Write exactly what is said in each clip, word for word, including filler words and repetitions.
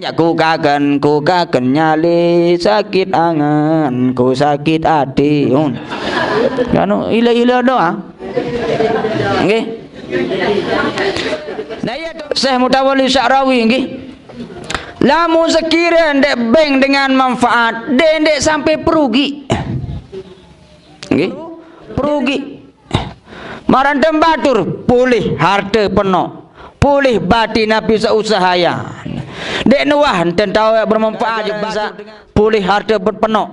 Ya, ku kaken, ku kaken nyali, sakit angen, ku sakit ati. Ngono. Anu, ila-ila doa. Nggih. Nah, iya tu, Syekh Mutawalli Sya'rawi, nggih. Lamun sekira ndak beng dengan manfaat, ndak, ndak sampai perugi. Nggih. Perugi. Marang enten batur, pulih harta peno. Pulih bati napi seusahayan. Ndak nuah enten tau bermanfaat je basa pulih harta peno.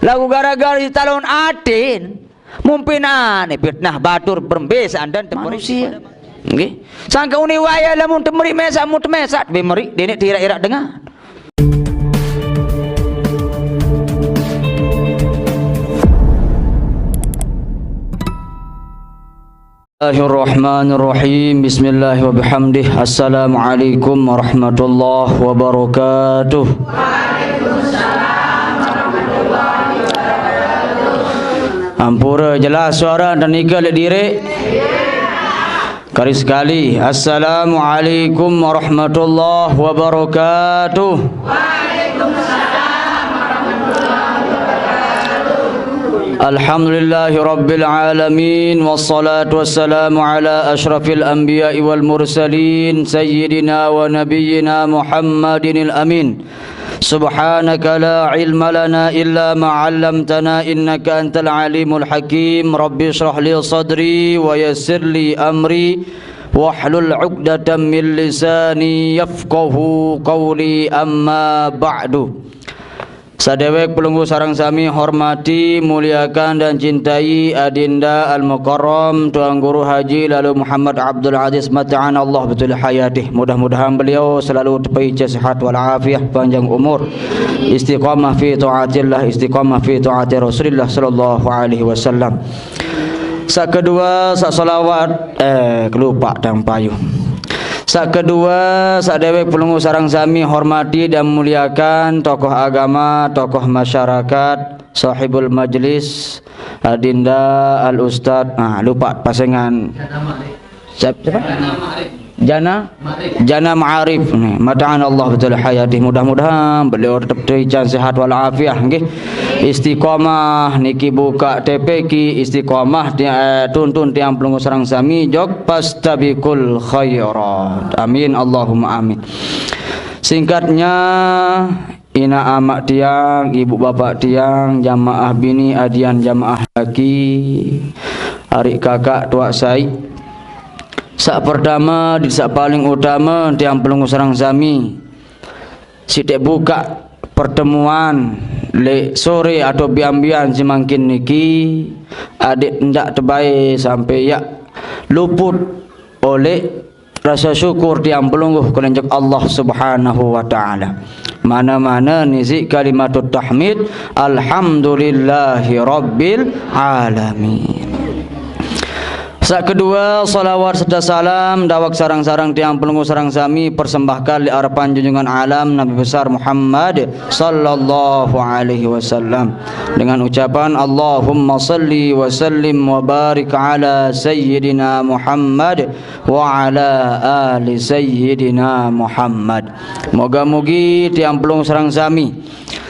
Lagu gara-gara di talon atin, mungkin ane fitnah batur berembe seandan temeri. Manusia. Nggih. Sangka uni waya lamun temeri mesat, mu temesat, be meri, dene tirak-irak dengan. Bismillahirrahmanirrahim. Bismillah wa bihamdih. Assalamualaikum warahmatullahi wabarakatuh. Ampura, jelas suara dan ika le diri. Kali sekali, Assalamualaikum warahmatullahi wabarakatuh. Alhamdulillahi rabbil alamin, wassalatu wassalamu ala asyrafil anbiya'i wal mursalin, sayyidina wa nabiyyina Muhammadinil amin. Subhanaka la ilma lana illa ma 'allamtana innaka antal alimul hakim. Rabbi shrah li sadri wa yassir li amri wahlul 'uqdatam min lisani yafqahu qawli, amma ba'du. Sadewek pelungguh sareng sami hormati, muliakan dan cintai Adinda Al-Mukarram Tuan Guru Haji Lalu Muhammad Abdul Aziz, mata'ana Allah bituli hayatih. Mudah-mudahan beliau selalu tepica sehat wal afiah, panjang umur, istiqamah fi taatillah, istiqamah fi taati Rasulillah sallallahu alaihi wasallam. Sak kedua, sak salawat, eh, kelupak tang payu. Sak kedua, sak dewek pelungguh sareng sami hormati dan muliakan tokoh agama, tokoh masyarakat, sahibul majlis, Adinda Al Ustad, ah, lupa pasengan. Siap-, siapa? Jana? Jana Ma'arif. Nih, mata'ana Allah bituli hayatih. Mudah-mudahan beliau tetap terican sehat wal afiah, nggih. Istiqamah niki buka T P Q, istiqamah ti-, eh, tuntun tiang pelungguh sareng sami jok pastabiqul khairat. Amin, Allahumma amin. Singkatnya, ina amak tiang, ibu bapak tiang, jamaah bini, adian jamaah laki, adik kakak tuak sai. Sak pertama, di sak paling utama, tiang pelungguh sareng sami. Sitek buka pertemuan lek sore atau bian-bian semangkin niki, adik ndak tebai sampai yak luput oleh rasa syukur tiang pelungguh kelenjek Allah Subhanahu wa Ta'ala. Mana-mana nizik kalimatut tahmid, alhamdulillahi rabbil alamin. Sak kedua, salawat serta salam dawak sarang-sarang tiang pelungguh sarang sami persembahkan di harapan junjungan alam Nabi besar Muhammad sallallahu alaihi wasallam dengan ucapan Allahumma salli wa sallim wa barik ala sayyidina Muhammad wa ala ali sayyidina Muhammad. Moga-mogi tiang pelungguh sarang sami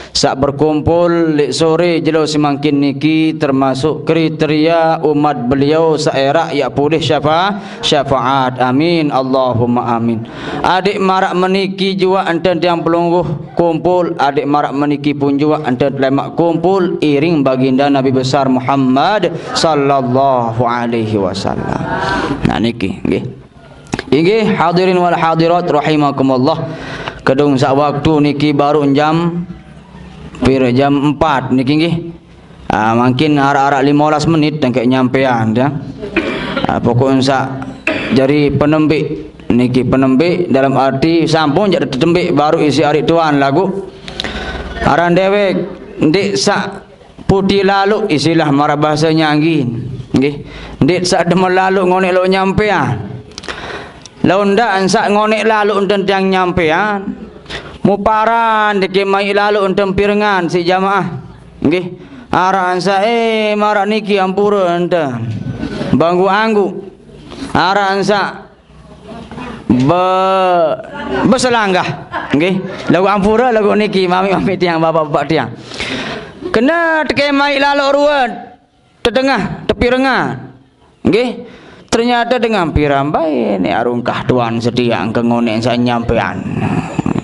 sak berkumpul lek sore jelo semangkin niki termasuk kriteria umat beliau sak erak yak pulih syafa-, syafaat. Amin, Allahumma amin. Adik marak meniki juak enten tiang pelungguh kumpul, adik marak meniki pun juak enten telemak kumpul iring baginda Nabi besar Muhammad sallallahu alaihi wasallam. Nah niki, nggih. Inggih, hadirin wal hadirat rahimakumullah. Kedung sak waktu niki baru jam pira, jam empat niki nggih. Ah, mungkin arak-arak lima belas menit tengkek nyampean ya. Ah, pokok sak jari penembik niki, penembik dalam arti sampun jak tetembik baru isi arit tuan lagu. Aran dewek ndik sak putih lalu istilah marah bahasa nyanggi. Nggih. Ndik sak demen lalu ngonek lok nyampean. Laun ndak ensak ngonek lalu enten tiang nyampean. Muparan dikemai lalu enten pirengan si jamaah. Nggih. Arak ensak, eh, marak niki ampura enten. Banggu anggu. Arak ensak be, beselanggah. Nggih. Lagu ampura, lagu niki, mami-mami tiang, bapak-bapak tiang. Kena teke mai lalok ruwet, tetengah, tepi renga. Nggih. Ternyata dengan pirambai ni arungkah tuan setia engke ngonek sak nyampean.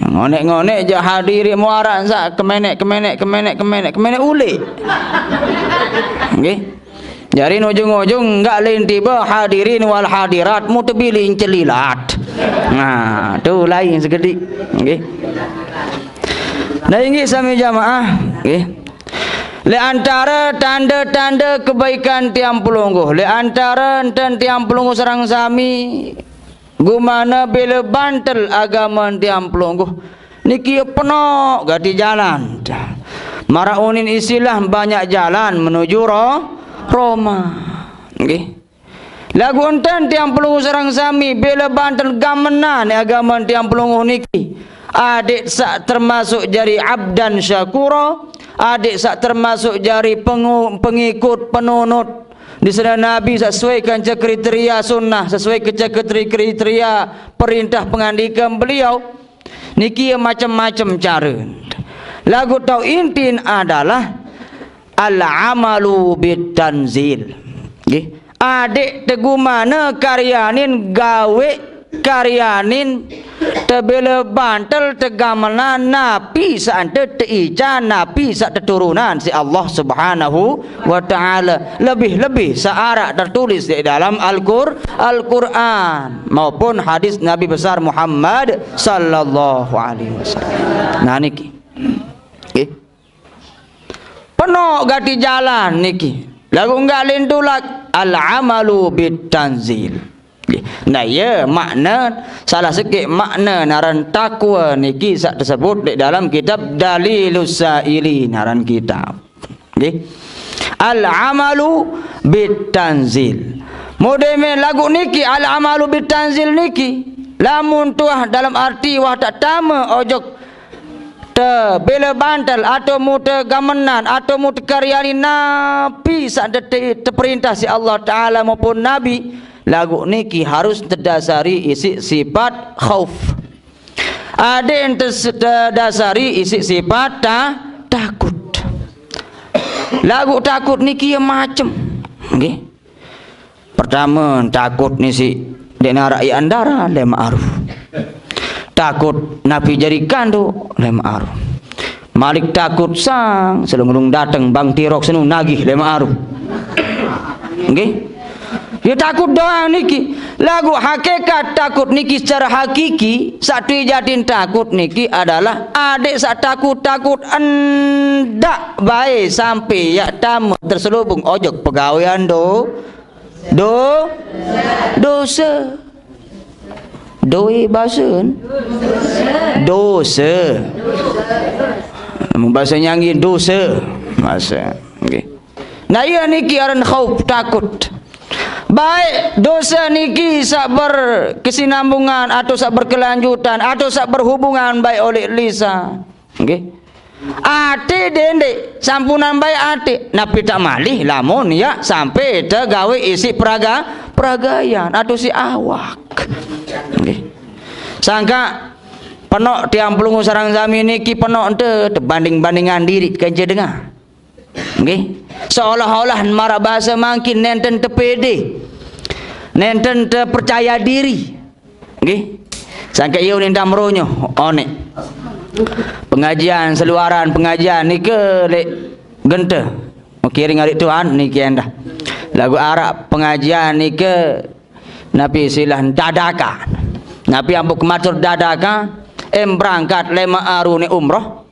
Ngonek-ngonek je hadiri muarak sak kemenek, kemenek, kemenek, kemenek, kemenek ulik. Nggih. Jari ujung-ujung enggak lain tiba hadirin wal hadirat mu tebiling celilat. Nah, tu lain sekedik. Nggih. Nah, inggih sami jamaah, nggih. Le antara tanda-tanda kebaikan tiang pelungguh, le antara enten tiang pelungguh sareng sami gumana bela bantel agama tiang pelungguh. Niki penok gati jalan. Marak unin istilah banyak jalan menuju ro, Roma. Nggih. Lagu enten tiang pelungguh sareng sami bela bantel gamenan agama tiang pelungguh niki. Adik sak termasuk jari abdan syakura, adik sak termasuk jari pengu-, pengikut penunut di sana Nabi sesuai kenca kriteria sunnah, sesuai kenca kriteria perintah pengandikan beliau. Niki macam-macam cara. Lagu tau intin adalah al-amalu bit tanzil. Nggih. Adik tegumana karyanin gawe karyanin tebela bantel tegamana napi sante teica napi sak teturunan si Allah Subhanahu wa taala, lebih-lebih searak tertulis di dalam Al-Qur-, Al-Quran maupun hadis Nabi besar Muhammad sallallahu alaihi wasallam. Nah niki. Nggih. Penok gati jalan niki. Lagu enggak lain tulak al-amalu bit tanzil. Nggih. Nah, ya makna salah sikit makna naran takwa niki sak tersebut di dalam kitab Dalilus Saili naran kitab. Nggih. Al-amalu bit tanzil. Modeme lagu niki al-amalu bit tanzil niki. Lamun tuah dalam arti wah tak tama ojok tebela bantal atau mu tegamenan atau mu tekaryani napi sak te-, te-, teperintah si Allah Taala maupun Nabi, lagu niki harus terdasari isi sifat khauf. Ade ente se-, terdasari isi sifat ta-, takut. Lagu takut niki ya macem. Nggih. Pertama, takut nisi dek narak i andara, le ma'ruf. Takut napi jari kando, le ma'ruf. Malik takut sang, selunglung dateng bang tirok senu nagih, le ma'ruf. Nggih. Ya takut doang niki. Lagu hakikat takut niki secara hakiki, sak tui jatin takut niki adalah adik sak takut-takut endak bae sampai ya tama terselubung ojok pegawean do, do, dosa. Doe basen. Dosa. Mun bahasa nyanggi dosa. Masa. Nggih. Nah, iya niki aran khauf, takut. Baik dosa niki sak berkesinambungan atau sak berkelanjutan atau sak berhubungan baik oleh lisan. Nggih. Ate dendek, sampunan baik ate. Napi tak malih lamun ya sampai tegawe isi peraga, peragayan atau si awak. Nggih. Sangka penok tiang pelungguh sarang sami niki penok ente tebanding-bandingan diri kenca dengar. Nggih. Seolah-olah marak bahasa mangkin nenten tepede. Nenten tepercaya diri. Nggih. Sangka iya unin dam ronyo, onek. Pengajian seluaran pengajian nike lek gente. Kiring adik tuan niki endah. Lagu arak pengajian nike napi silah dadakan. Napi ampu kematur dadakan, em berangkat lema arune umroh.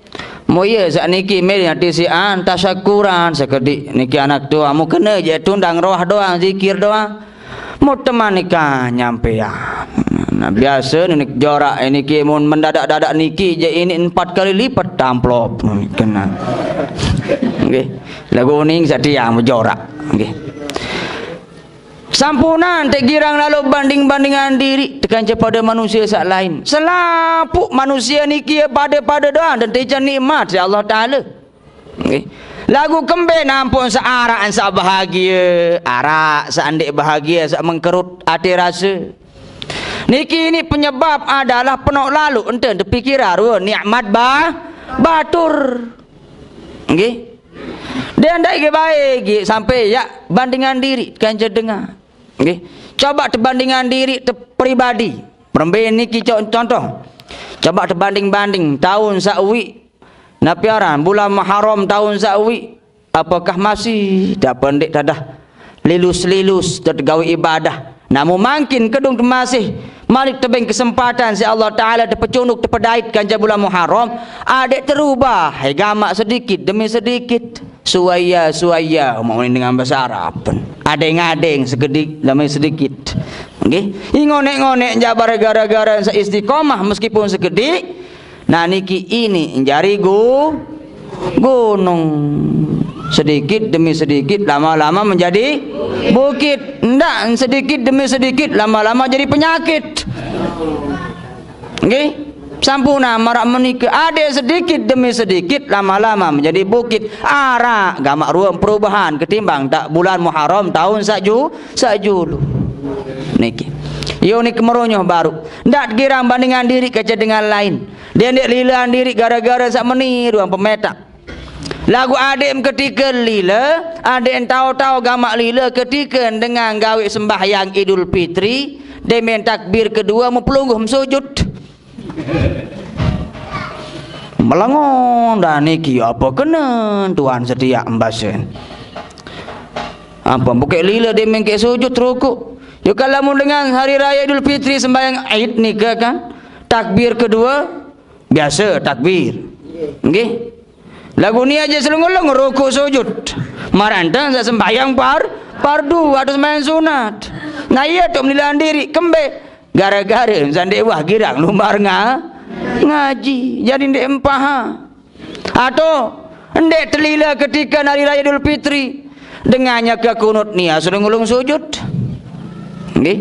Mu iya sak niki meri ati si an tasyakuran sekedik niki anak tua. Mu kena je tundang roh doang, zikir doang. Mu teman ika nyampean. Nah, biasa ni jorak ini ki mun mendadak-dadak niki je ini empat kali lipat amplop. Kena. Nggih. Lagu uning sak tiang jorak. Nggih. Sampunan tek girang lalu banding-bandingan diri tekan pada manusia sak lain. Selapuq manusia niki pada-pada doang dan tecan nikmat si Allah Taala. Nggih. Lagu kembe nampun searak sak bahagia, arak sak ndeq bahagia, sak mengkerut ate rasa. Niki ni penyebab adalah penok lalu enten tepikiran rua nikmat ba, batur. Nggih. Dia ndak ige bae ige sampai yak bandingan diri kan je dengar. Nggih. Coba tebandingan diri te pribadi. Merembe niki co-, contoh. Coba tebanding-banding taun sak wi. Napi aran bulan Muharram taun sak wi. Apakah masih dapat ndik tadah lilus-lilus tetegawi ibadah? Namun mangkin kedung masih malik tebeng kesempatan si Allah Taala tepecunduk tepedait kanja bulan Muharram, adik terubah, hai gamak sedikit demi sedikit. Suaya, suaya, mau dengan bahasa Arab. Adeng-adeng sekedik demi sedikit. Nggih. Ingonek-ngonek jabar gara-gara seistiqomah meskipun sekedik. Nah, niki ini jari gu-, gunung. Sedikit demi sedikit, lama-lama menjadi bukit. Ndak, sedikit demi sedikit, lama-lama jadi penyakit. Nggih? Sampuna marak menika. Adik sedikit demi sedikit, lama-lama menjadi bukit. Arak gamak ruang perubahan ketimbang tak bulan Muharram tahun saju-, sajulu. Niki. Yo ni kemeronyoh baru. Ndak girang bandingan diri kaca dengan lain. Dia ndik lilaan diri gara-gara sak meniru pemetak. Lagu adik ketika lila, adik entau-tau gamak lila ketika dengan gawe sembahyang Idul Fitri, dia main takbir kedua, mau pelungguh sujud. Melengon dah niki apa kena Tuhan setia embasen. Apa bukai lila dia main ke sujud rukuk. Yo kalau mau dengan hari raya Idul Fitri sembahyang Id nika kan, takbir kedua, biasa takbir. Nggih. Lagu ni aja selungelung rukuk sujud. Marantang sak sembahyang par, pardu atau sembahyang sunat. Nah, iya tu menilaan diri kembe. Gara-gara sandik wah girang lumbar nga, ngaji. Jadi ndik empaha. Atau ndik telila ketika hari raya Idul Fitri. Dengannya ke kunut nia selungelung sujud. Nggih.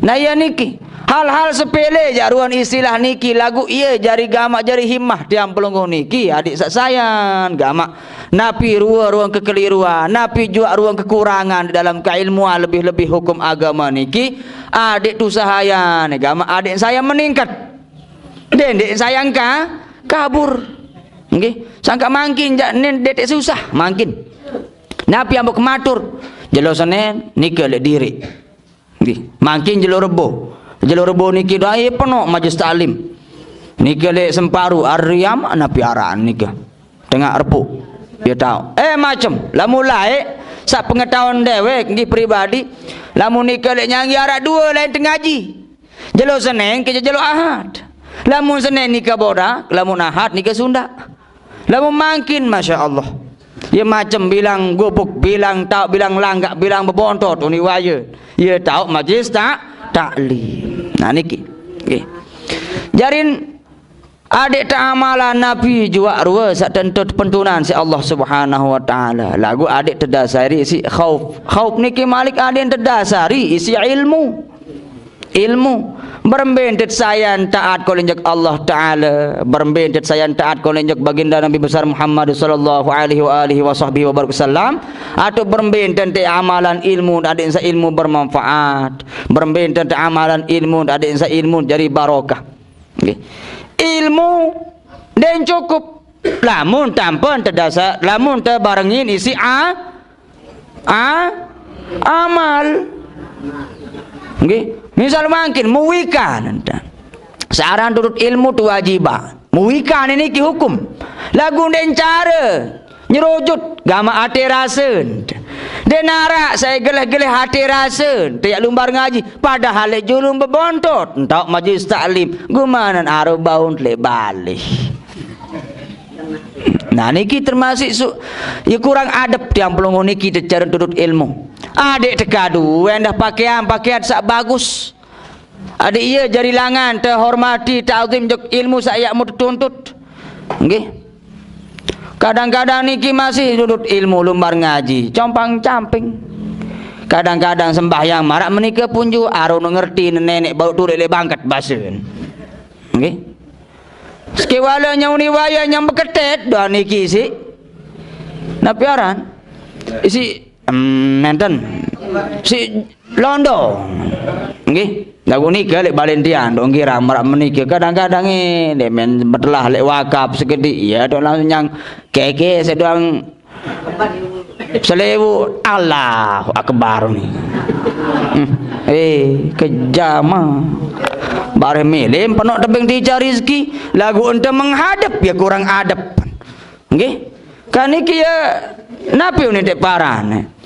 Nah, iya niki. Hal-hal sepele jak ruan istilah niki lagu iya jari gamak jari himmah tiang pelungguh niki adik sak sayan gamak. Napi rua ruang kekeliruan, napi juak ruang kekurangan di dalam keilmuan lebih-lebih hukum agama niki, adik tu sahayan gamak adik saya meningkat. Dendek saya engka kabur. Nggih, sangka mangkin jak nen detek susah mangkin. Napi ambo kematur? Jelo Senin nike lek diri. Nggih. Mangkin jelo Rebo. Jelo Rebo niki doa, eh, penuh majlis taklim. Niki lek Semparu, Ariam, napi aran niki. Tengah repuk. Dia tahu. Eh, macam. Lamun laik, sak pengetahuan dewek, nggih pribadi. Lamun niki lek nyanggi arak dua lain tengaji. Jelo Senin ke jelo Ahad. Lamun Senin niki borak, lamun Ahad niki Sunda. Lamun mangkin, masya Allah. Ia macam bilang gubuk, bilang tau, bilang langgak, bilang bebontot uni waya. Ia tau majlis tak taklim. Nah niki. Nggih. Jarin adik tak amalan napi juak rua sak tentu pentunan si Allah Subhanahu wa taala. Lagu adik terdasari isi khauf. Khauf niki malik adik terdasari isi ilmu. Ilmu. Berembe entet sayan taat ko lenjek Allah Taala. Berembe entet sayan taat ko lenjek baginda Nabi besar Muhammad sallallahu alaihi wa alihi wa sahbihi wa barik wasallam. Atau berembe entet amalan ilmu adik sa ilmu bermanfaat. Berembe entet amalan ilmu adik sa ilmu jadi barokah. Nggih. Ilmu den cukup lamun tanpa terdasar, lamun tebarengin isi a, a, amal. Nggih. Misal mangkin muwikan enten. Searan turut ilmu tu wajiban. Muwikan ini ki hukum. Lagu den cara nyerujut gamak ate rasen. Den arak saya geleh-geleh ate rasen. Tiap lumbar ngaji. Padahal lek julung bebontot. Entak majlis taklim. Gumanan aro baun lek balih. Nah niki termasuk su, ya kurang adab tiang pelungguh niki tecara turut ilmu. Adik tekadu endah pakaian-pakaian sak bagus. Adik iya jari langan terhormati takzim jok ilmu sak yak mu tetuntut. Nggih. Kadang-kadang niki masih dudut ilmu lumbar ngaji, compang-camping. Kadang-kadang sembahyang marak menika punju, aro nu ngerti nenek bau turek lek bangkat basen. Nggih. Sekewala nyang uni waya nyang beketet dah niki isi. Napi aran? Isi, em, nenten. Si londo. Nggih. Lagu nike lek balen tiang, dok ngira marak menike kadang-kadang eh, dek men betelah lek wakap sekedik, ya dok langsung nyang keke seduang selewu, Allahu Akbar ni. Hmm. Eh, kejam ah. Bareh melem penok tebeng tica rizki, lagu ente menghadep ya kurang adep. Nggih. Kan iki ya napi uni dek paran.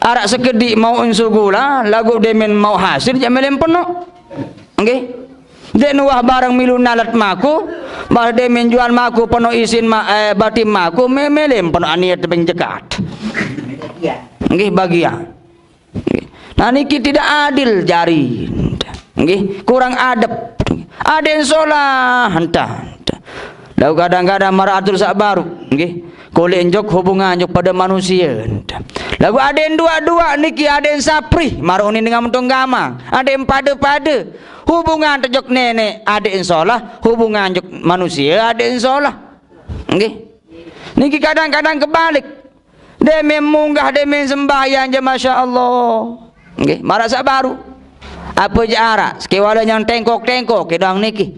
Arak sekedik mau insugula, lagu demen mau hasil jak melem penok. Nggih. Dek nuwah barang milu nalat maku, bah demen jual maku penok isin ma, eh, batim maku, me, melem penok aniat tebeng jekat. Nggih, bagian. Nggih. Nah, niki tidak adil jari. Nggih, kurang adep. Aden solah, entah, entah. Lalu kadang-kadang maratur sak baru. Nggih. Kulit njok hubungan njok pada manusia. Lagu aden dua-dua niki aden saprih, maruni dengan mentong gamang. Aden pada-pada. Hubungan tejok nenek, aden solah. Hubungan njok manusia, aden solah. Nggih. Niki kadang-kadang kebalik. Dek men munggah, dek men sembahyang je, Masya Allah. Nggih, marak sak baru. Apa je arak? Sekewala nyang tengkok-tengkok ke doang niki.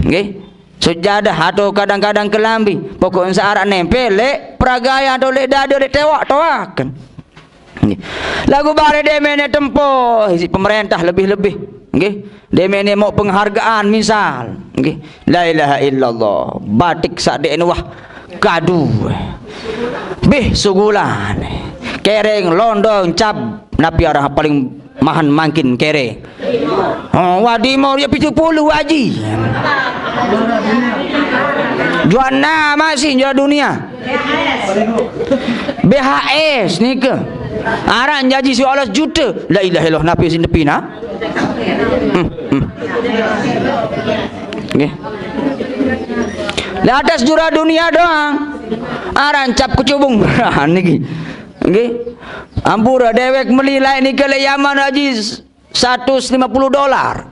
Nggih. Sejadah atau kadang-kadang kelambi. Pokok sak arak nempel lek peragaya atau lek dada lek tewak toaken. Nggih. Lagu bare dek men tempo isi pemerintah lebih-lebih. Nggih. Dek men mau penghargaan misal. Nggih. La ilaha illallah. Batik sak dek nuwah. Kadu. Bih sugulan. Kereng, londong, cap. Napi arah paling mahan mangkin kereng. Oh, wadimo ya pitu puluh aji. Juana masih jual dunia. B H S nike. Arak jaji si Allah juta. La ilaha illallah napi sin depina. Hmm, hmm. Nggih. Lah atas jura dunia doang. Aran cap kecubung. Niki. Nggih. Ampura dewek meli lain nike lek Yaman haji seratus lima puluh dolar.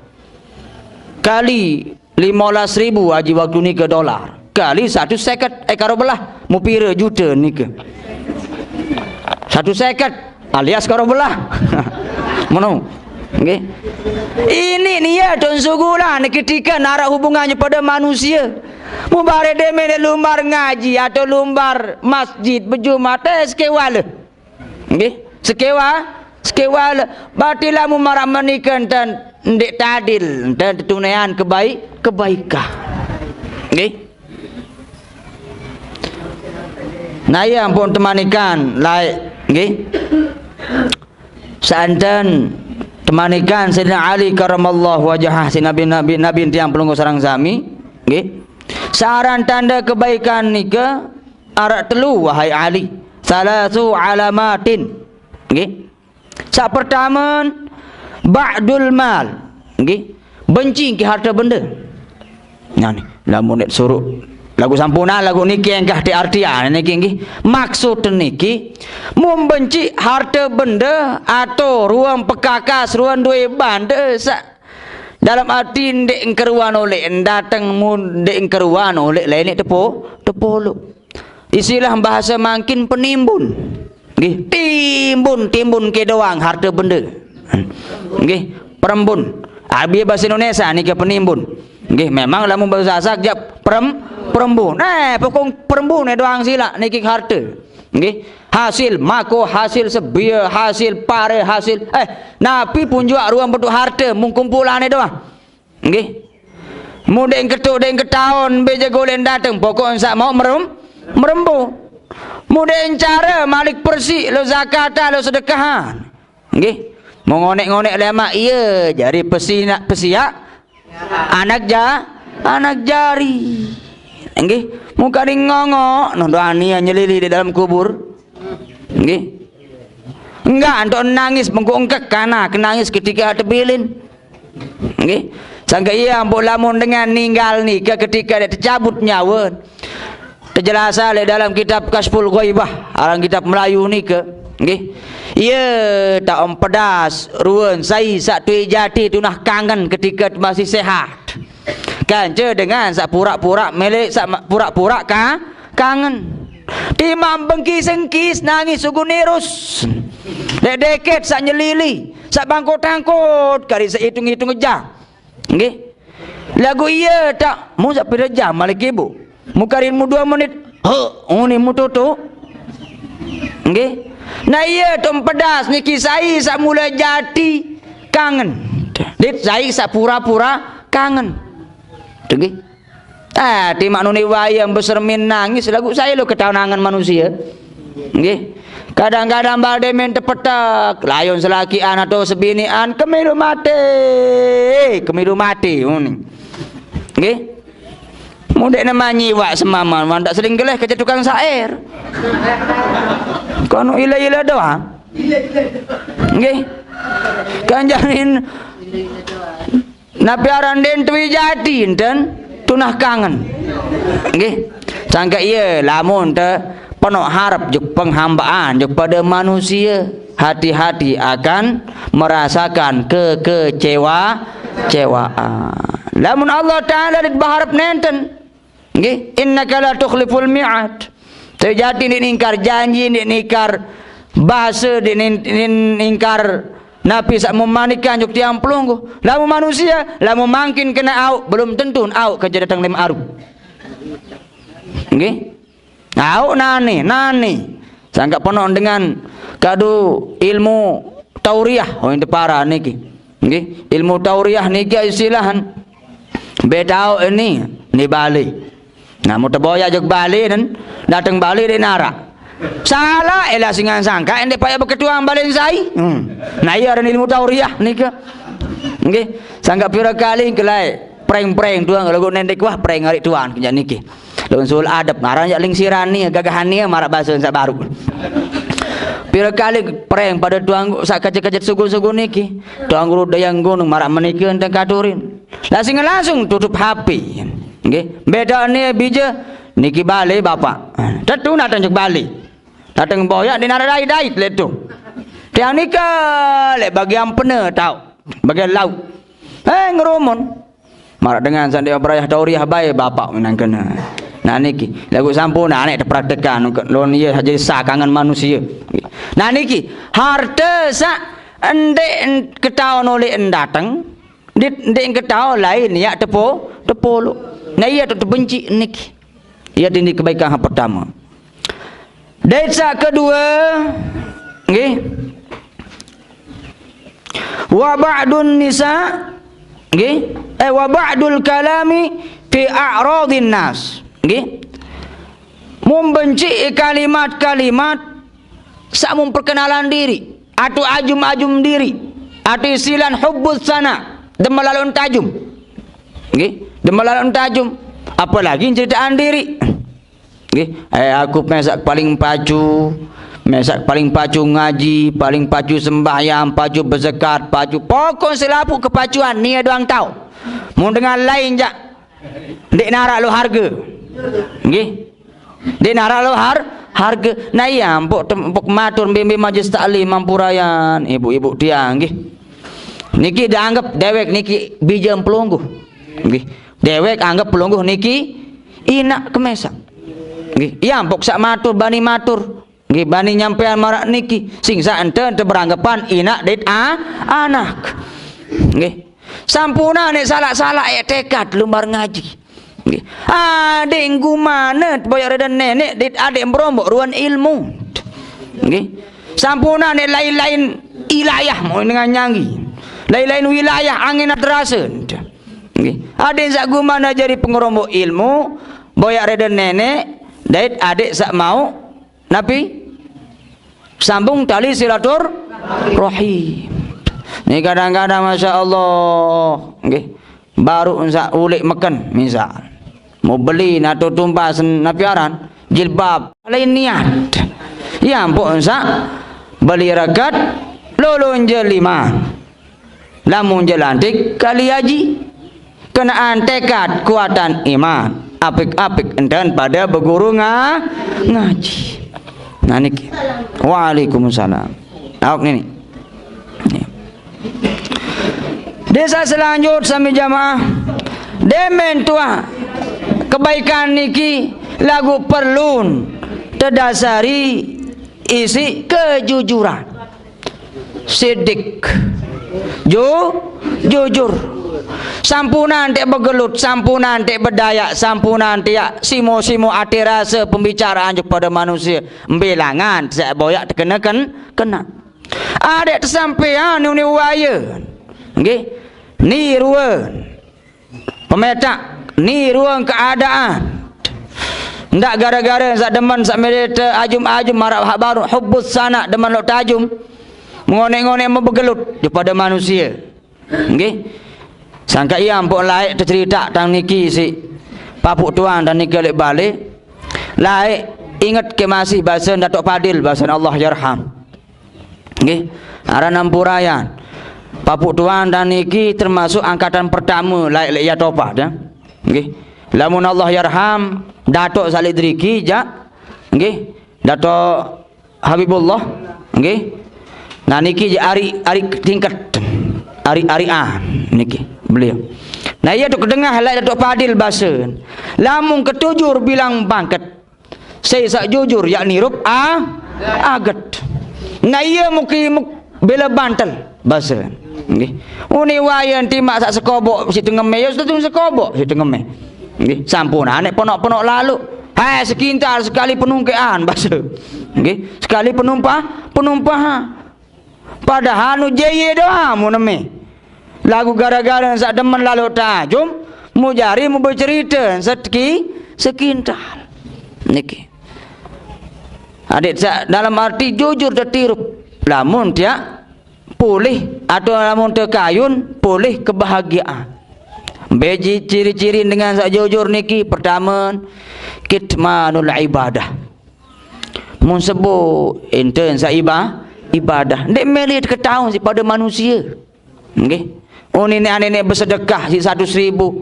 Kali lima belas ribu haji waktu nike dolar. Kali seratus seket, eh, karo belah. Mupira juta nike. Seratus seket alias karo belah. Meno. Nggih. Ini nia don sugulan ketika narak hubungannya pada manusia. Mubare deme lumbar ngaji atau lumbar masjid bejumat, eh, sekewala. Nggih. Sekewa, sekewala. Berarti lamun marak menika enten ndik tadil, enten tetunean kebaik, kebaikan. Nggih. Nah, iya ampun temanikan laik, nggih. Santen temanikan Sayyidina Ali karamallahu wajhah, si Nabi, Nabi, Nabi tiang pelungguh sareng sami, nggih. Saran tanda kebaikan nika arak telu, wahai Ali. Salasu alamatin. Nggih. Sak pertama, ba'dul mal. Nggih. Benci ke harta benda. Nah ni, lamun nek suruh lagu sampuna, lagu niki engkah ti artian niki nggih. Maksud niki, membenci harta benda atau ruang pekakas, ruang duit banda sak dalam arti ndek engkeruan oleh dateng mu ndek engkeruan oleh lain nek tepo, tepolok. Istilah bahasa mangkin penimbun. Nggih, timbun, timbun ke doang harta benda. Nggih, perembun. Abi bahasa Indonesia ni ke penimbun. Nggih, memang lamun bahasa Sasak jap perem, perembun. Eh, pokok perembun eh doang sila niki harta. Nggih, hasil mako, hasil sebia, hasil pare, hasil eh napi pun juga ruang bentuk harta mung kumpulane doang. Nggih. Mudeng ketuk deng ketaun beja golen dateng pokok ensak mau merem, merembu. Mudeng cara malik persik lo zakata lo sedekahan. Nggih. Mengonek-ngonek lemak iya jari pesinak pesiak anak ja anak jari. Nggih. Muka ning ngongok nondo ania nyelili di dalam kubur. Nggih. Enggak antuk nangis mengko engkek kana kenangis ketika tebilin. Nggih. Sangka iya mbok lamun dengan ninggal nika ketika dia tercabut nyawa. Terjelas oleh dalam kitab Kasyful Ghaibah, aran kitab Melayu nika. Nggih. Iya tak empedas ruan sai sak tui jati tunah kangen ketika masih sehat. Kanca dengan sak pura-pura melek sak ma- pura-pura ka kangen. Timang bengkis-engkis nangis sugu nirus. Dek deket sak nyelili. Sak bangkot-angkot, kari seitung-itung jam. Nggih. Lagu iya tak, mu sak pira jam malik ibu? Mu karin mu dua menit. He, uni mu tutu. Nggih. Nah iya tu pedas niki sai sak mula jati kangen. Dit sai sak pura-pura kangen. Tu nggih. Ah, ti mak nuni wayang besermin nangis lagu saya lo ketahuan angen manusia. Nggih. Kadang-kadang balde men tepetek, layun selakian atau sebinian, kemilu mati, kemilu mati, uni. Nggih. Mudek nama nyiwak semaman, wan tak sering geleh kerja tukang sair. Kono ila-ila doang. Nggih. Kanjarin napi aran den tuwi jati enten tunah kangen. Nggih. Sangka iya lamun te penok harap juk penghambaan juk pada manusia, hati-hati akan merasakan kekecewa cewaan. Lamun Allah Ta'ala dit baharap nenten. Nggih, innaka la tukhliful mi'ad. Tapi jati ndik ningkar janji, ndik ningkar bahasa, ndik nin- nin- ningkar napi sak memanikan juk tiang pelungguh. Lamun manusia, lamun mangkin kena auk, belum tentu auk kerja datang lima aru. Nggih. Auk nani, nani. Sangka penuh dengan kadu ilmu tauriah, oh, ini para niki. Nggih, ilmu tauriah niki istilahan. Betau ini, ni Bali. Nah, mau teboya juk Bali dan datang Bali di nara. Salah, elah singan sangka, ende payah berketuang Bali sai. Hmm. Nah, iya ada ilmu tauriah nika. Nggih, sangka pira kali kelai prank-prank tuang lagu nendek wah prank hari tuan kerja niki. Lawan sul adab ngaran jak lingsirani gagahan ni marak bahasa sak baru. Pira kali prank pada tuang sak kecet-kecet sugu-sugu niki. Tuang guru dayang gunung marak menikah enten katurin. Langsung langsung tutup H P. Nggih, beda ni bija niki balik bapak. Tetu nak tunjuk balik. Datang boyak di nara dait-dait letu. Tiang nika lek bagian pena tau. Bagian laut. Eh ngerumun. Marak dengan sandi berayah tauriah bae bapak menang kena. Nah niki lagu sampun anek terpraktekan lon iya jadi sah kangen manusia. Nah niki harta sak endek ketahuan oleh endateng. Ndik ndik engke tau lain yak tepo tepolok. Nah iya tu tebenci niki. Iya tindi kebaikan yang pertama. Dait sak kedua nggih. Wa ba'dun nisa nggih. Eh wa ba'dul kalami fi a'radin nas nggih. Membenci kalimat-kalimat sak memperkenalan diri. Atu ajum-ajum diri. Atu isilan hubbus sana. Demelalun tajum. Nggih, demelalun tajum. Apalagi ceritaan diri. Nggih, eh aku mesak paling pacu, mesak paling pacu ngaji, paling pacu sembahyang, pacu berzakat, pacu pokok selapu kepacuan nia doang tau. Mun dengan lain jak ndik narak lo harga. Nggih. Di nara lo har harga. Nah iya mpok mpok matur mbimbing majelis taklim mampurayan ibu-ibu tiang nggih. Niki dianggap dewek niki bijang pelungguh. Nggih. Dewek anggap pelungguh niki inak kemesa. Nggih. Iya mpok sak matur bani matur. Nggih bani nyampean marak niki sing sak ente ente beranggapan inak dit a anak. Nggih. Sampuna nek salah-salah eh tekad lumbar ngaji. Nggih. Adik gumana boyak reda nenek dit adik merombok ruan ilmu. Nggih. Sampuna nek lain-lain ilayah mau dengan nyanggi. Lain-lain wilayah angin terasa. Nggih. Adik sak gumana jadi pengerombok ilmu boyak reda nenek dait adik sak mau napi sambung tali silaturahim. Ni kadang-kadang masya Allah, nggih. Baru ensak ulik meken misal. Mau beli nato tumbas napi aran jilbab lain niat. Ya ampun ensak beli rakat lolon jelima. Lamun jelantik kali haji. Kenaan tekad kuatan iman. Apik-apik enten pada beguru nga ngaji. Nah niki. Waalaikumsalam. Awak nini. Desa selanjut sami jamaah. Demen tuah kebaikan niki lagu perlun terdasari isi kejujuran. Sidik. Ju, jujur. Sampunan tek begelut, sampunan tek bedayak, sampunan tek simo-simo ate rasa pembicaraan jok pade manusia. Mbilangan, sak boyak tekena ken-, kena. Adek tesampean ni waya. Nggih. Niruan. Pemetak, niruan keadaan. Ndak gara-gara sak demen, sak mele te ajum-ajum, marah hak baru, hubbus sana, demen lok tajum. Mengonek-ngonek, mebegelut kepada manusia. Nggih. Sangka iya mpok laik tecerita tang niki si papuk tuan dan niki lek balik. Laik inget ke masih bahasa Datuk Padil, bahasa Allah yarham. Nggih. Aran ampurayan. Papuk tuan dan niki termasuk angkatan pertama laik lek iya topat, ya. Nggih. Lamun Allah yarham, Datuk Saleh Driki jak. Nggih. Datuk Habibullah. Nggih. Nah, niki je ari, ari tingkat. Ari, ari A niki beliau. Nah, iya tu kedengah laik Datuk Padil bahasa. Lamun ketujur bilang bangket. Saya sak jujur, yakni rup a, aget. Nah, iya muki muk bela bantal bahasa. Nggih. Uni wayan timak sak sekobok si tengeme, ya, setu sekobok si tengeme. Nggih, sampun anek ponok-ponok lalu. Hai, sekintal sekali penungkean bahasa. Nggih, sekali penumpah, penumpah. Padahal nu jeye doa mu neme. Lagu gara-gara sak demen lalu tajum, mu jari mu bercerita setki sekintal. Niki. Adik sak dalam arti jujur tetirup. Lamun tiak pulih atau lamun tekayun pulih kebahagiaan. Beji ciri-ciri dengan sak jujur niki, pertama, kitmanul ibadah. Mun sebut enten sa iba-, ibadah. Ndek mele ketaun si pada manusia. Nggih. Uni nenek-nenek bersedekah si seratus ribu.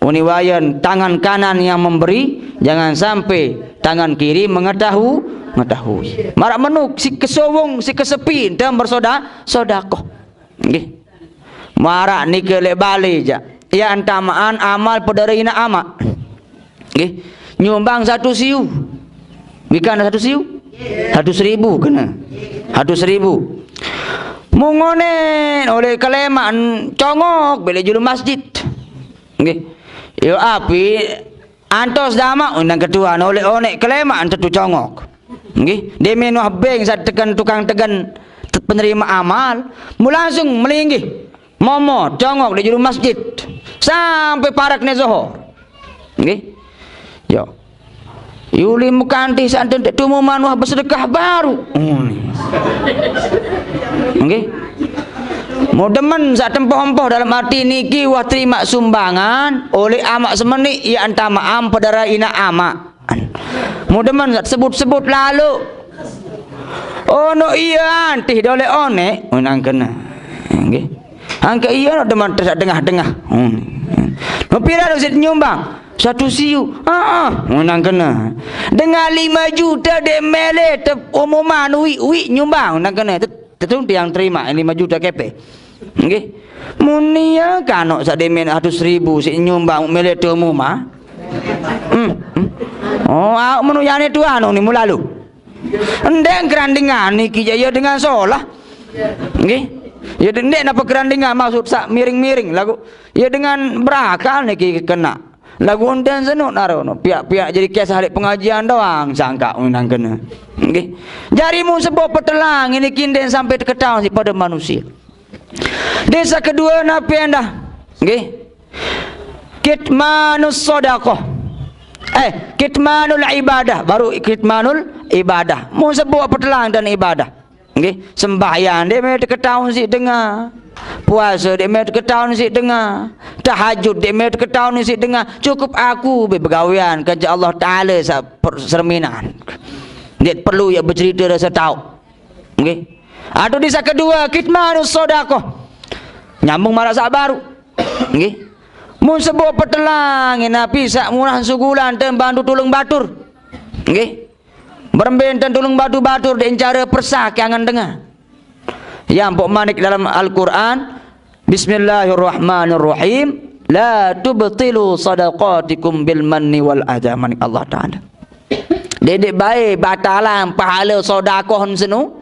Uni wayan tangan kanan yang memberi, jangan sampai tangan kiri mengetahu-, mengetahui. Marak menuk si kesowong, si kesepi, enten bersoda-, sodakoh. Nggih. Marak nike lek bale jak. Ya entamaan amal pedara ina amak. Nggih. Nyumbang satu siu. Bukan satu siu? Satu seribu kena. Satu seribu. Mungone oleh keleman congok bele julu masjid. Nggih. Yo api antos dama undang ketua oleh onek keleman tetu congok. Nggih. Demi nuh beng saat tekan tukang tegan te-, penerima amal. Mu langsung melinggih. Momo, congok di juru masjid. Sampai parak ne Zohor. Nggih. Yo. Yuli mukanti santen tek tumu manuah bersedekah baru. Hmm. Nggih. Mau demen sak tempoh-empoh dalam arti niki wah terima sumbangan oleh amak semenik ya anta maam pedara ina amak. Mu demen sebut-sebut lalu. Ono iya antih dole one, menang kena. Nggih. Angka iya no demen terus tengah-tengah. Hmm. No pira dong sit nyumbang? Satu siu. Ah, menang kena. Dengan lima juta de mele te umuman wi, wi nyumbang, menang kena. Tet-, tetung tiang terima lima juta kepe. Nggih. Mun iya kano sak demen seratus ribu si nyumbang mele te umuma. Hmm, hmm. Oh, au menu yane tuan ni mulalu. Ndek kerandingan niki ja ya dengan solah. Nggih. Ya ndek napa kerandingan maksud sak miring-miring lagu. Ya dengan berakal niki kena. Lagu enten senuk narono. Pihak-pihak jadi kisah di pengajian doang sangka undang kena. Nggih. Jari mu sebut petelang ini kinden sampai teketaun si pada manusia. Desa kedua napi endah? Nggih. Kitmanus sodakoh. Eh, kitmanul ibadah, baru kitmanul ibadah. Mu sebut petelang dan ibadah. Nggih, sembahyang dek meh ketaun si dengar. Puasa dek meh ketaun si dengar. Tahajud dek meh ketaun si dengar. Cukup aku be begawean kerja Allah Taala sa per-, serminan. Dek perlu ya bercerita rasa tahu. Nggih. Atau di sak kedua, kitmanus sodakoh. Nyambung marah sak baru. Nggih. Mun sebut petelang, napi sak murah sugulan tem bantu tulung batur. Nggih. Berembe enten tulung batu-batur dek encara persah ke angan dengar. Yang pok manik dalam Al-Quran, Bismillahirrahmanirrahim. La tubtilu sadaqatikum bil manni wal adha, manik Allah Ta'ala. Dedek bae batalan pahala sodakoh senu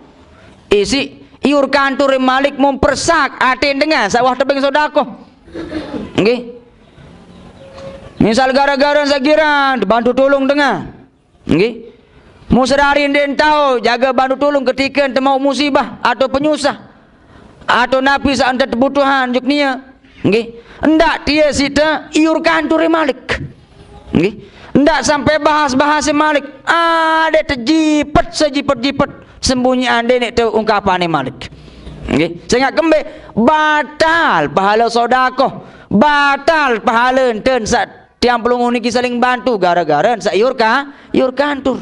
isi iur kantur malik mempersak aten dengan saq wah tebeng sodakoh. Nggih. Misal gara-gara saq girang, bantu tulung dengan. Nggih. Musrari ndeq tao jage bantu tulung ketike ente mauq musibah atau penyusah, atau napi saq ente tebutuhan juk nie. Nggih. Ndaq tie site iur kanture malik. Nggih. Ndaq sampai bahas-bahase malik. Adeq tejipet sejipet-jipet, sembunyian ndeq te ungkapane malik. Nggih. Sengaq kembe batal pahale sodakoh, batal pahale enten saq tiang pelungguh niki saling bantu gara-gara saq iur ka-, iur kantur.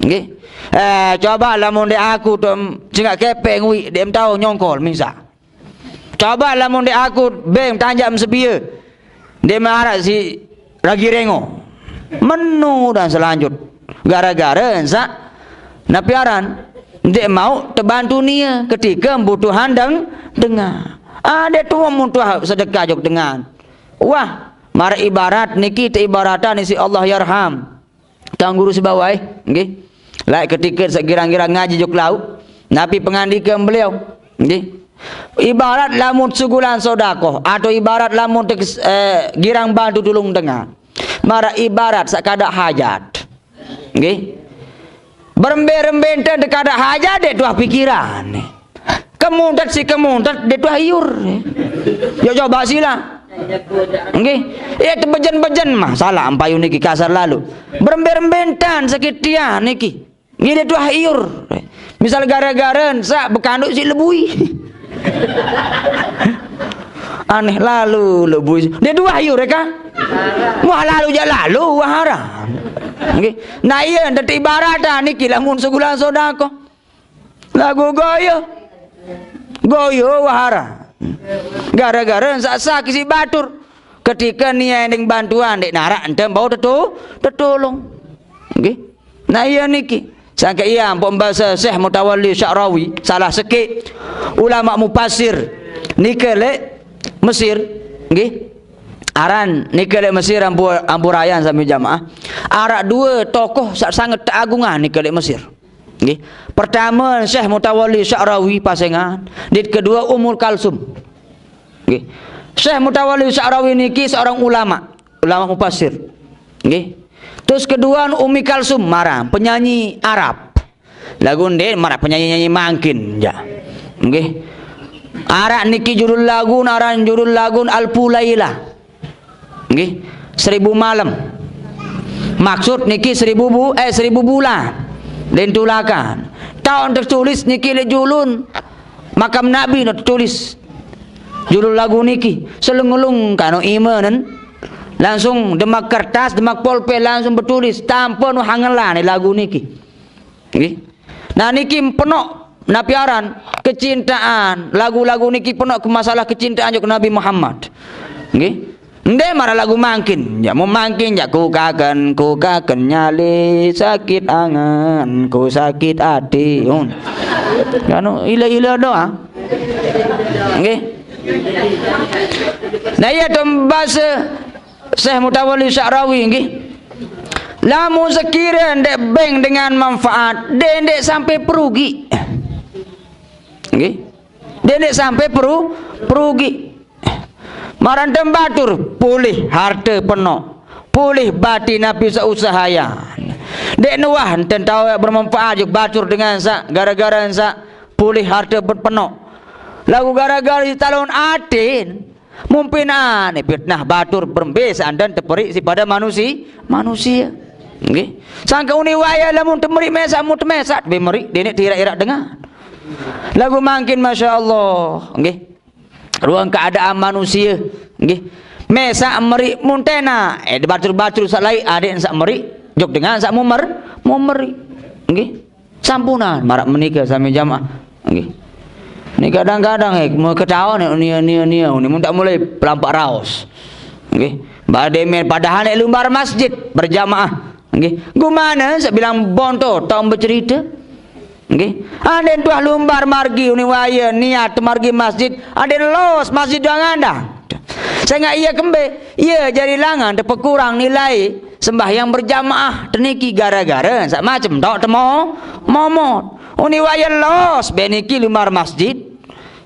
Nggih. Eh, coba lamun ndeq aku tu, sengaq kepeng wi, ndeq tao nyongkol misal. Coba lamun ndeq aku beng tanjak mesebie, ndeq maraq si ragi rengo. Menu dan selanjut. Gara-gara saq napi aran ndeq mauq tebantu nie ketike butuhan deng-, dengan. Adeq tuah mutuah sedekah jok dengan. Wah, maraq ibarat niki teibaratan isiq Allah yarham Tuan Guru Sibawa, eh, nggih. Laeq ketike saq girang-girang ngaji jok lauq, napi pengandikan beliau, nggih. Ibarat lamun segulan sodakoh, atau ibarat lamun te-, eh, girang bantu tulung dengan. Maraq ibarat saq kadaq hajat. Nggih. Berembe-rembe ente tekadaq hajat ndeq tuah pikiran. Kemuntet si kemuntet ndeq tuah iur. Yo coba sila. Nggih. Ye tebejen-bejen mah, salah ampayun niki kasar lalu. Berembe-rembe entan sakit tian niki. Nggih ndeq tuah iur. Misal gara-gara saq bekanduq si lebui. Aneh lalu lebui. Ndeq tuah iur, ya kan? Wah lalu jaq lalu, wah haram. Nggih. Nah, iya, ndeq ibaratan niki lamun segulan sodakoh. Lagu goyo. Goyo wah haram. Gara-gara saq sakit si batur. Ketike nie endeq bantuan, ndeq naraq ente bau tetu-, tetulung. Nggih. Nah, iya niki. Sangke iya, mpok mbase Syekh Mutawalli Sya'rawi, salah sekeq ulama mufassir nike leq Mesir, nggih. Aran nike leq Mesir ampu-, ampurayan sami jamaah. Araq due tokoh saq sanget teagungan nike leq Mesir. Nggih. Pertame, Syekh Mutawalli Sya'rawi Pasengan, dit kedue Ummul Kalsum. Nggih. Syekh Mutawalli Sya'rawi niki seorang ulama, ulama mufassir. Nggih. Terus kedua Ummi Kalsum maraq penyanyi Arab. Lagu ndeq maraq penyanyi-nyanyi mangkin, ya. Nggih. Araq niki judul lagu, aran judul lagu Alfu Lailah. Nggih, seribu malam. Maksud niki seribu bu-, eh, seribu bulan. Lentulakan. Taoq tetulis niki leq julun makam Nabi no tetulis. Julun lagu niki. Selunglung kano imenen. Langsung demak kertas, demak polpe, langsung betulis. Tanpa no hangelan lagu niki. Nggih. Nah, niki penoq napi aran kecintaan, lagu-lagu niki penoq ke masalah kecintaan jok Nabi Muhammad. Nggih. Ndeq maraq lagu mangkin. Ya, mun mangkin, ya, ku kaken, ku kaken nyale, sakit angen, ku sakit ati. Ngun. Anu, ile-ile doang. Nggih. Nah, iya, tu base Syekh Mutawalli Sya'rawi, nggih. Lamun sekire ndeq beng dengan manfaat, ndeq, ndeq sampai perugi. Nggih. Ndeq, ndeq sampai peru-, perugi. Maraq ente batur, pulih harte penoq. Pulih batin napi saq usahayan. Ndeq nuah ente tao bermanfaat jok batur dengan saq gara-gara saq pulih harte penoq. Laguq gara-gara sitalon aten, Mumpinan fitnah batur berembe seanten teperiq siq pade manusi-, manusie. Nggih. Sangke uni waye lamun temeriq mesaq, mun temesaq be meriq, deneq tiraq-iraq dengan. Laguq mangkin, masya Allah, nggih. Ruang keadaan manusie, nggih. Mesaq meriq mun tenaq, eh, batur-batur saq lain adeq saq meriq, jok dengan saq mumer-, mumeriq. Nggih. Sampunan, maraq menike sami jamaah. Nggih. Ni kadang-kadang, eh, mau ketawa ni, ni, ni, ni, ni, mun tak mulai pelampak raos. Nggih. Bade men, padahal nek lumbar masjid berjamaah. Nggih. Gumana sebilang bonto tau becerita. Nggih. Anden tuah lumbar margi uni waye niat margi masjid, anden los masjid doang andang. Sengaq ie kembe, ie jari langan tepekurang nilai sembahyang berjamaah teniki gara-gara saq macem taoq temo-, momot. Uni wayah los, beh niki lumar masjid.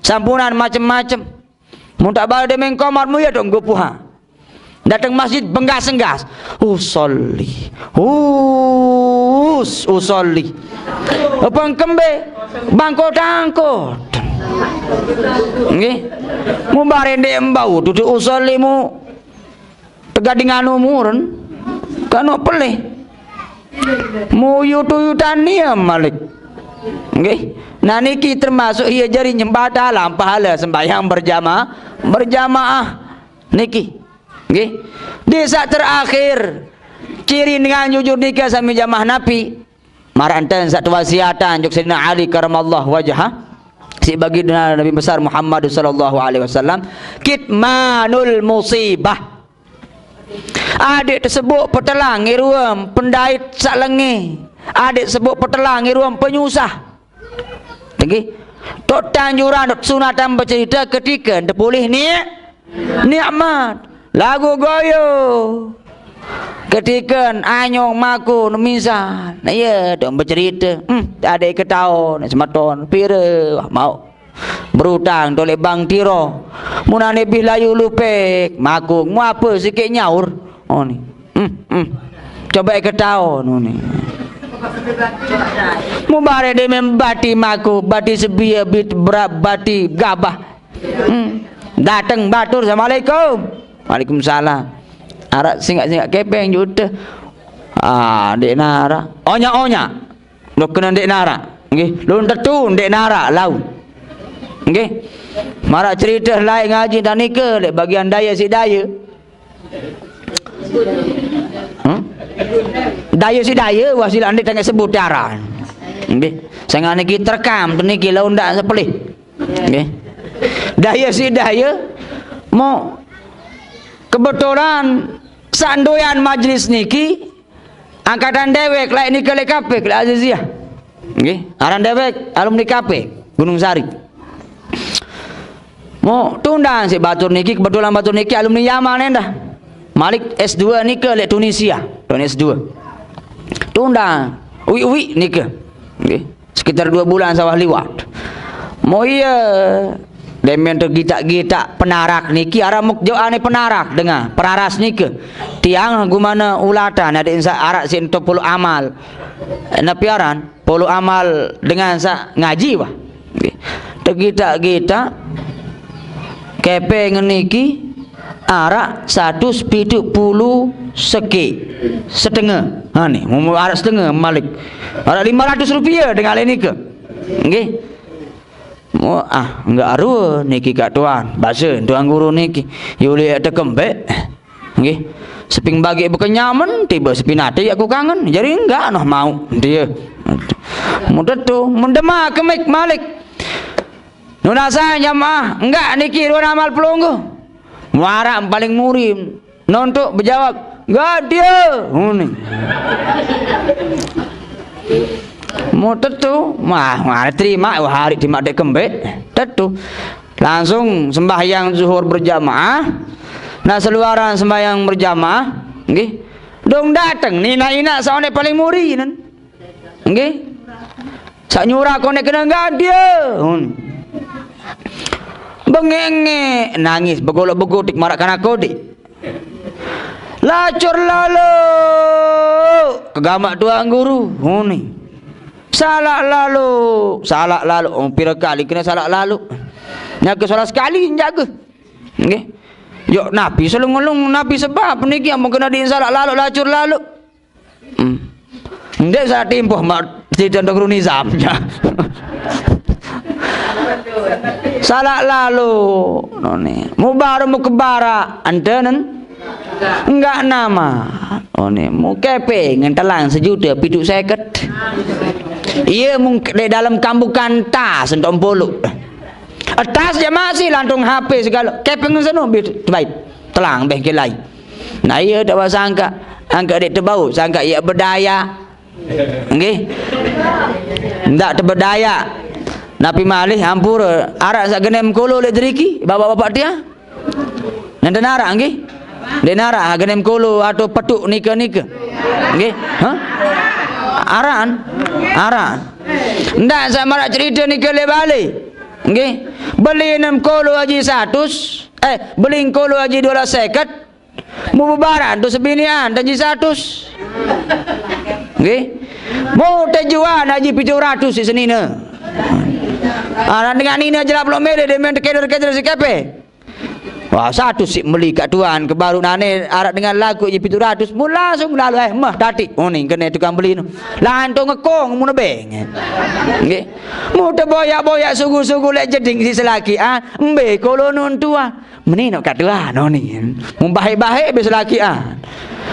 Sampunan macem-macem. Mun tak bala demeng komat mu ya dong gupuha. Dateng masjid benggas-enggas. Usolli. Us, usolli. Apa kembe? Bangkot-angkot. Nggih. Mu barende embau, duduk usolli mu. Tegading anu muren. Kano pelih. Mu uyut-uyutan nia malik. Nggih. Nah niki termasuk ia jari nyembatalan pahala sembahyang berjama-, berjamaah. Niki. Nggih. Di saat terakhir, ciri dengan jujur nika sami jamaah Nabi. Maraq enten saq tewasiatan jok Sayyidina Ali karamallahu wajhah, siq baginda Nabi besar Muhammad sallallahu alaihi wasallam, kitmanul musibah. Adeq tesebut petelang iruem pendait saq lenge. Adeq tesebut petelang iruem penyusah. Nggih. Toq tanjuran, toq sunatan becerite ketike ndeq pulih ni-, nikmat. Laguq goyo. Ketike anyong maku nemisan. Nah, ie toq becerite. Hmm, adeq ketaon, semeton. Pire wah mauq berutang toq leq bank Tiro. Mun aneq bih layu lupek, maku, mu ape sikiq nyaur? Oh, ni. Hmm, hmm. Coba ketaon, oh, ni. Mubarek de membati maku, bati sebie, bit berat, bati gabah. Hmm. Dateng batur, "Assalamualaikum." "Waalaikumsalam." Araq singak-singak kepeng jute. Ah, ndeq naraq. Onyak-onyak. Lo kene ndeq naraq. Nggih, lun tetu ndeq naraq, lau. Nggih. Maraq cerite laeq ngaji entan nike, leq bagian daye siq daye. Hmm? Daye siq daye, wah, silaq ndeq tengaq sebut aran. Nggih. Sengaq niki terekam, niki laun ndaq sepelih. Nggih. Daye siq daye, mo kebetulan saq ndoyan majelis niki, angkatan dewek, laeq nike leq K P, leq Aziziyah. Nggih, aran dewek alumni K P, Gunung Sari. Mo, tundang siq batur niki, kebetulan batur niki alumni Yaman endah. Malik S dua nike leq Tunisia, tahun S dua. Tundang, uiq-uiq nike. Nggih, sekitar dua bulan sawah liwat. Mo ie, demen tegitaq-gitaq penarak niki, araq muk jokane penarak, dengah, peraras nike. Tiang gumane ulatan, adeq saq araq siq ento poloq amal. Napi aran? Poloq amal dengan saq ngaji, wah. Nggih. Tegitaq-gitaq, kepeng niki araq satus pitu pulu sekeq setenge. Ha, ni, mu-, araq setenge malik. Araq lime ratus rupiah dengan leq nike. Nggih. Mu-, ah, enggak arue niki, Kak Tuan. Base Tuan Guru niki. Ye uleq tekembeq. Nggih. Seping bagiq bekenyamen, tibe sepinate yaq kukangen. Jari enggak noh mauq. Dia. Mun tetu, mun dema kemik malik. Nunasan jamaah, enggak niki ruen amal pelungguh. Muaraq paling murim. Nontok bejawab, "Enggak dia." Ngene. Mu tetu, wah, mane terima, wah, hari terima dek kembek. Tetu. Langsung sembahyang zuhur berjamaah. Nah, seluaran sembahyang berjamaah, nggih. Dong dateng ni inaq-inaq saone paling muri nen. Nggih. Saq nyurak konek kene enggak dia. Hun. Bengenge, nangis, begolok-begotik, maraq kanak kodik. Lacur lalo. Kegamaq tuan guru. Ngene. Salaq lalo. Salaq lalo. Oh, pire kali kene salaq lalo. Nyake salah sekali njage. Nggih. Yok napi selung-elung, napi sebab niki amun kene din salaq lalo, lacur lalo. Hmm. Ndeq saq timpuh maq cerite Nurul Nizam. Salaq lalo. None. Mubar mukebara. Entenen. Enggak nama. One. Mukepeng ngentelang sejute pitu seket. Iye mung leq dalem kambukan tas entok empulu. Etas je masih lantung H P segalo. Kepeng seno bit bait. Telang beh kelai. Nah, iye, ndeq wah sangkaq. Angkaq ndeq tebau, sangkaq iye bedaya. Nggih. Ndaq tebedaya. Napi malih ampure, araq saq genem kolo leq deriki, bapak-bapak tiang? Nenten araq, nggih. Ndeq naraq, genem kolo atau petuk nike-nike. Nggih. Hah? Aran? Aran. Ndak saq maraq cerite nike leq bale. Nggih. Beli enem kolo aji satus, eh, beli engkolo aji due olas seket, mu bebaran tu sebinian, taji satus. Nggih. Mu tejuan aji pituq ratus siq senine. Araq dengan nine jelap loq mele, de men tekeder-keder siq kepe. Wah, satus siq meli kaq tuan, ke baruq nane araq dengan laguq je pituq ratus, mu langsung lalo, eh, meh tatik. Oh, ni kene tukang beli no. Lantung ngekong mu nebeng. Nggih. Mu teboyak-boyak sugu-sugu leq jeding siq selakian, mbe kolo nun tuan. Meni no kaq tuan, oh, ni. Mu bahek-bahek be selakian.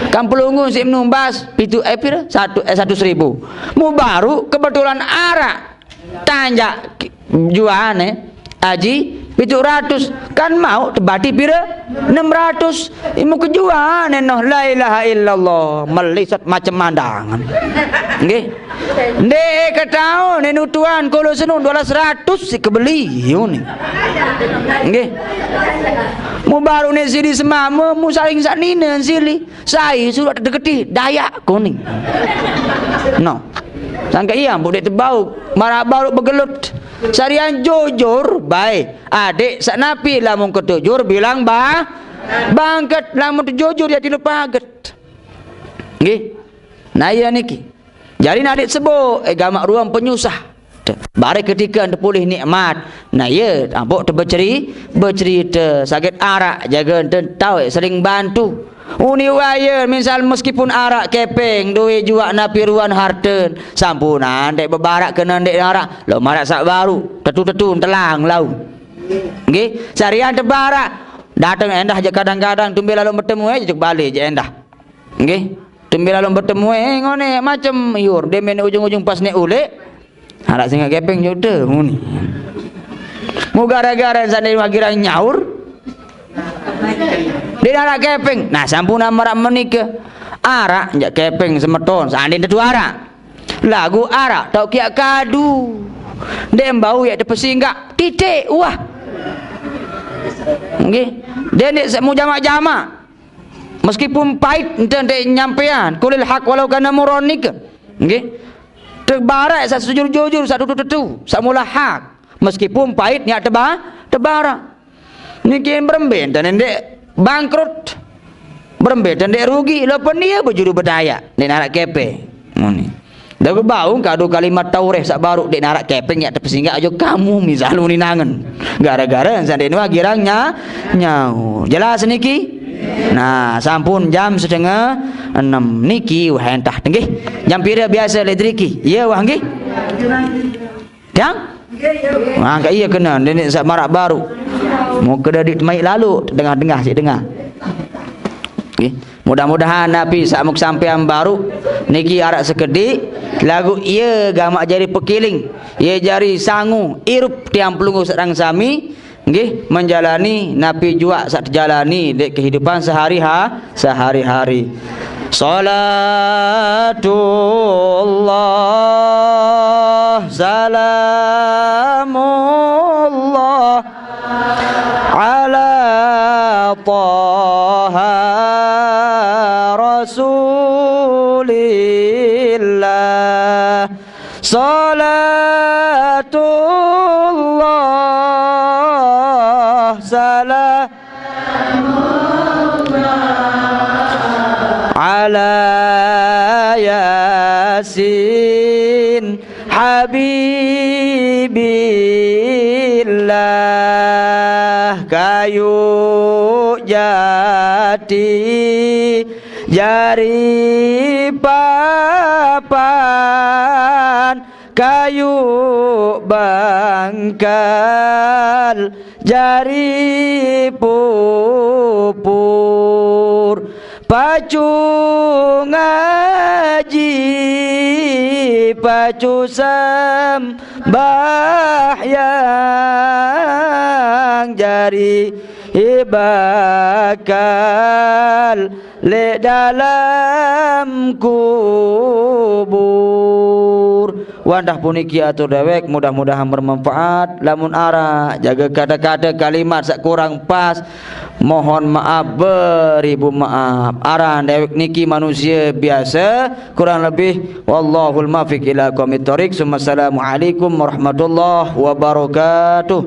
Kan pelungguh siq menumbas, pituq, eh, pire? Satu, eh, satus ribu. Mu baruq kebetulan araq tanjak ki-, juane, aji, pituq ratus. Kan mauq tebati pire? Enem ratus. Imu kejuane noh, la ilaha illallah. Melisat macem mandangan. Nggih. Ndeq ketaun ne nutuan kolo senun due olas ratus siq kebeli, yuni. Nggih. Mu baruq ne sili semame, mu saling saq nine sili. Sai suruq tedeketi Dayak kuning. No. Sangke iya, mbuq ndeq tebau, maraq baruq begelut. Sarian jujur bae. Adeq saq napi lamun ketujur bilang ba-, bangket, lamun tejujur ya tilu paget. Nggih. Nah, iya niki. Jari nadeq seboq, eh, gamaq ruang penyusah. Te-, bare ketike tepulih nikmat. Nah, ye, ampoq te beceri-, becerite, saget araq, jage enten tao, eh, saling bantu. Uni waye, misal meskipun araq kepeng, dowe juaq napi ruan harten, sampunan ndeq bebaraq kene ndeq araq, lo maraq saq baruq, tetu-tetu telang lau. Nggih, sarian tebaraq, dateng endah je kadang-kadang, tumbe lalo betemu, eh, je bale je endah. Nggih. Tumbe lalo betemu, eh, ngone macem, iur, de men ujung-ujung pas neq uleq, araq sengaq kepeng jute, muni. Mu gara-gara sande wah girang nyaur, de araq kepeng. Nah, sampunan maraq menike. Araq njaq kepeng semeton, sande tetu araq. Laguq araq, tao kiaq kadu. Ndeq mbau yaq tepesinggaq, titik, wah. Nggih. De ndeq semu jamaq-jamaq. Meskipun pait, ente ndeq nyampean, qulil haq walau kana murran nike. Nggih. Tebaraq saq sejujur-jujur, saq tetu-tetu, saq mulah haq. Meskipun pait niat teba-, tebaraq. Niki berembe ente ndeq bangkrut. Berembe ente ndeq rugi, lo pen ie bejuru bedayaq, ndeq naraq kepe. Ngene. Laguq bau kadu kalimat Taureh saq baruq ndeq naraq kepeng yaq tepesinggaq ajo kamu misal uninangen. Gara-gara sandene wah girang nya-, nyaur. Jelas niki? Nah, sampun jam setengah enem niki wah entah tenggih. Jam pire biase leq driki? Ye wah nggih. Tiang? Wah, angkaq ie kene, ndeq saq maraq baruq. Muke dadi temaiq lalo, dengah-dengah siq dengah. Nggih. Mudah-mudahan napi saq muq sampeang baruq niki araq sekediq, laguq ie gamaq jari pekiling, ie jari sangu irup tiang pelungguh sareng sami, nggih, menjalani napi juaq saq tejalani leq kehidupan sehari-ha-, sehari-hari. Salatullah, salamullah. Ala Taha Rasulillah. Salatullah, salamullah ala Yasin. Habibillah, kayuq jati jari papan, kayuq bangkal jari pupur. Pacu ngaji, pacu sembahyang, jari bakal leq dalem kubur. Wantah puniki atur dewek, mudah-mudahan bermanfaat. Lamun araq jage kate-kate kalimat saq kurang pas, Mohon maaf beribu maaf. Aran dewek niki manusia biasa, kurang lebih. Wallahul muwaffiq ila aqwamit thoriq. Summa assalamualaikum warahmatullahi wabarakatuh.